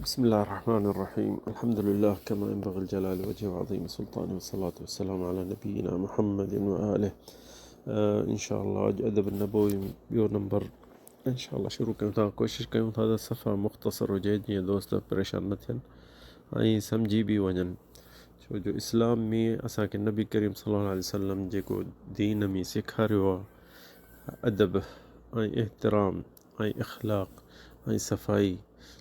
بسم الله الرحمن الرحيم الحمد لله كما ينبغي الجلال وجهه وعظيم سلطانه والصلاة والسلام على نبينا محمد وآله. انشاء الله اڄ ادب النبوي ٻيو نمبر انشاء الله شروع ڪيون ٿا. ڪوشش ڪيون ٿا ته صفا مختصر هجي جيئن دوست پريشان نه ٿين ۽ سمجهي به وڃن، ڇو جو اسلام ۾ اسان کي نبي ڪريم صلي الله عليه وسلم جيڪو دين ۾ سيکاريو آهي ادب ۽ احترام ۽ اخلاق ۽ صفائي،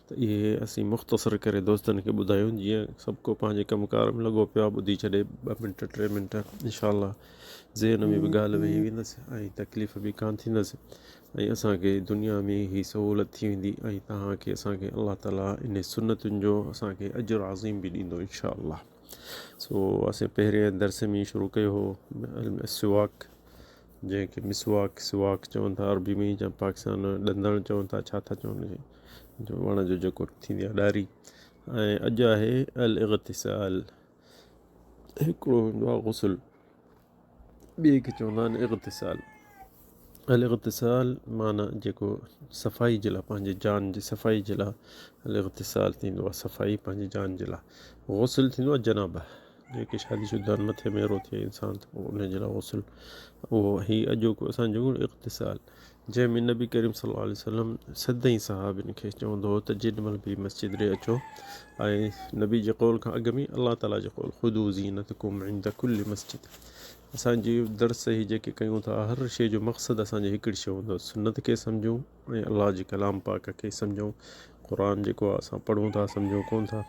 ته اهي اسين مختصر ڪري دوستن کي ٻڌايون جيئن سڀ ڪو پنهنجي ڪم ڪار ۾ لڳو پيو آهي، ٻڌي ڇڏي ٻه منٽ ٽي منٽ، انشاء الله ذهن ۾ به ڳالهه ويهي ويندس ۽ تڪليف به ڪانه ٿيندس ۽ اسان کي دنيا ۾ هي سهولت ٿي ويندي ۽ توهان کي اسان کي الله تعالي ان سنتن جو اسان کي اجر عظيم به ڏيندو انشاء الله. سو اسين پهرين درس ۾ شروع ڪيو هو سواڪ، جنهن کي مسواڪ، سواڪ، چون ٿا عربي ۾ يا پاڪستان ۾ ڏندڻ چون ٿا، ڇا ٿا چون جو وڻ جو جيڪو ٿيندي آهي ڏاري. ۽ اڄ آهي الاغتسال. هڪڙو هوندو آهي غسل، ٻئي کي چوندا آهن اغتسال. الاغتسال معنيٰ جيڪو صفائي جي لاء، پنهنجي جان جي صفائي جي لاء الاغتسال ٿيندو آهي، صفائي پنهنجي جان جي لاء. غسل ٿيندو آهي جنابه، جيڪي شادي شده آهن، مٿي ميرو ٿئي انسان ته پوء ان جي لاء غسل. اهو هي اڄوڪو اسان جو اغتسال، جنهن ۾ نبي ڪريم صلي الله عليه وسلم سدائين صحابين کي چوندو هو ته جيڏي مهل به مسجد ڏي اچو، ۽ نبي جي قول کان اڳ ۾ الله تعاليٰ جو قول خذو زينتڪم عند ڪل مسجد. اسان جي درس هي جيڪي ڪيون ٿا هر شيء جو مقصد اسان جي هڪڙي شيء هوندو، سنت کي سمجهون ۽ الله جي ڪلام پاڪ کي سمجهون. قرآن جيڪو آهي اسان پڙهون ٿا سمجهون ڪون ٿا،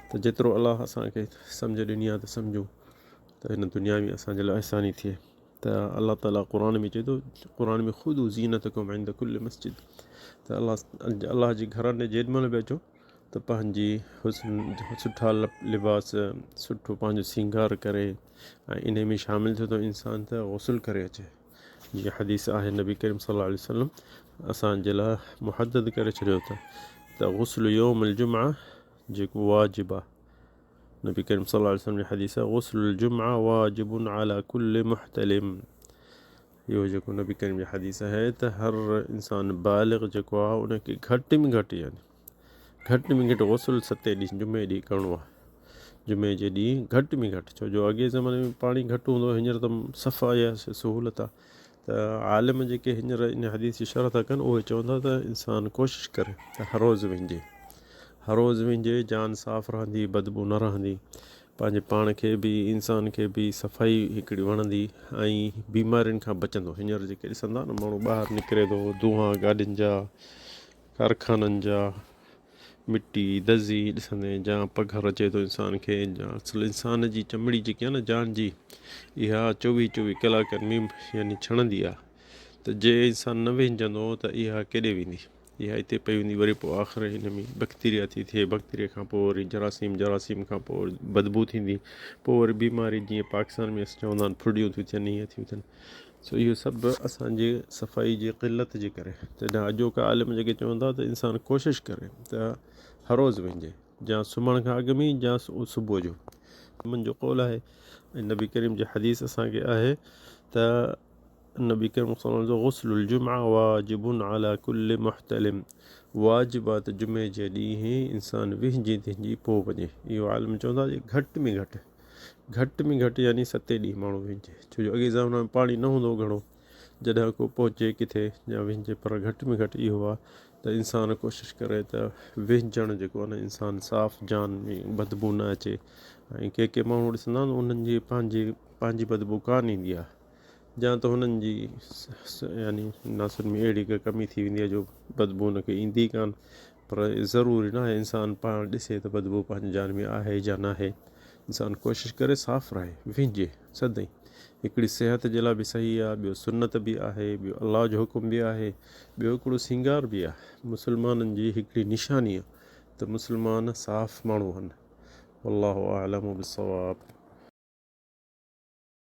ته جيترو الله اسان کي سمجهه ڏني آهي ته سمجهون ته هن دنيا ۾ اسان جي لاء آساني ٿئي. ته الله تعاليٰ قرآن ۾ چئي ٿو، قرآن ۾ خذو زينتڪم عند ڪل مسجد، ته الله الله جي گهرن ڏي جيڏي مهل به اچو ته پنهنجي حسن سٺا لباس، سٺو پنهنجو سينگار ڪري، ۽ انهي ۾ شامل ٿئي ٿو انسان ته غسل ڪري اچي. جيئن حديث آهي نبي ڪريم صلي الله عليه وسلم اسان جي لاء محدد ڪري ڇڏيو ته غسل يوم الجمعه جيڪو واجب آهي. نبي ڪريم صلي الله عليه وسلم جي حديث آهي غسل الجمعه واجب على كل محتلم. اهو جيڪو نبي ڪريم جي حديث آهي ته هر انسان بالغ جيڪو آهي ان کي گهٽ ۾ گهٽ يعني گهٽ ۾ گهٽ غسل ستين ڏينهن جمعي ڏينهن ڪرڻو آهي، جمعي جي ڏينهن گهٽ ۾ گهٽ، ڇو جو اڳي زماني ۾ پاڻي گهٽ هوندو هو، هينئر ته صفا اها سهولت آهي. ته عالم جيڪي هينئر ان حديث جي شرح ٿا ڪن اهي چون ٿا ته انسان ڪوشش ڪري ته هر روز وهنجي، هر روز وهنجي، جان صاف رهندي، بدبو نه رهندي، پنهنجي پاڻ کي به انسان کي به صفائي هڪڙي وڻندي ۽ بيمارين کان بچندو. هينئر جيڪي ڏسندا نه ماڻهو ٻاهر نڪري ٿو، دونهان گاڏين جا، ڪارخانن جا، مٽي دزي ڏسندي جا پگهر اچي ٿو انسان کي. اصل انسان جي چمڙي جيڪي آهي نه جان جي، اها چوويهه چوويهه ڪلاڪن ۾ يعني ڇڻندي آهي، ته جي انسان نه وهنجندو ته اها ڪيڏي ويندي؟ اها اتي پئي هوندي، وري پوء آخر هن ۾ بئڪٽيريا ٿي ٿئي، بئڪٽيريا کان پوء وري جراثيم، جراثيم کان پوء وري بدبو ٿيندي، پوء وري بيماري، جيئن پاڪستان ۾ اسين چوندا آهن ڦرڙيون ٿيون ٿين، هيئن ٿيون ٿين. سو اهو سڀ اسان جي صفائي جي قلت جي ڪري. تڏهن اڄوڪا عالم جيڪي چون ٿا ته انسان ڪوشش ڪري ته هر روز وهنجي، يا سمهڻ کان اڳ ۾ يا صبح جو. منهنجو قول آهي ۽ نبي ڪريم جي حديث اسان کي آهي ته نبي ڪريم صلي الله عليه وسلم غسل الجمعه واجب على كل محتلم، واجب آهي ته جمعي جي ڏينهن انسان وهنجي تهنجي پوء وڃي. اهو عالم چون ٿا گهٽ ۾ گهٽ، گهٽ ۾ گهٽ يعني ستين ڏينهن ماڻهو وهنجي، ڇو جو اڳي زماني ۾ پاڻي نه هوندو هو گهڻو، جڏهن ڪو پهچي ڪٿي يا وهنجي، پر گهٽ ۾ گهٽ اهو آهي ته انسان ڪوشش ڪري ته وهنجڻ جيڪو آهي نه انسان صاف جان ۾ بدبو نه اچي. ۽ ڪي ڪي ماڻهو ڏسندا آهن انهن جي پنهنجي پنهنجي بدبو ڪانه ايندي آهي، يا ته هنن جي يعني ناسن ۾ اهڙي ڪا ڪمي ٿي ويندي آهي جو بدبو هن کي ايندي ئي ڪانه. پر ضروري ناهي انسان پاڻ ڏسي ته بدبو پنهنجي جان ۾ آهي يا ناهي. انسان ڪوشش ڪري صاف رهي، وهنجي سدائين، هڪڙي صحت جي لاء به صحيح آهي، ٻيو سنت به آهي، ٻيو الله جو حڪم به آهي، ٻيو هڪڙو سينگار به آهي. مسلمانن جي هڪڙي نشاني آهي ته مسلمان صاف ماڻهو آهن. والله اعلم بالصواب.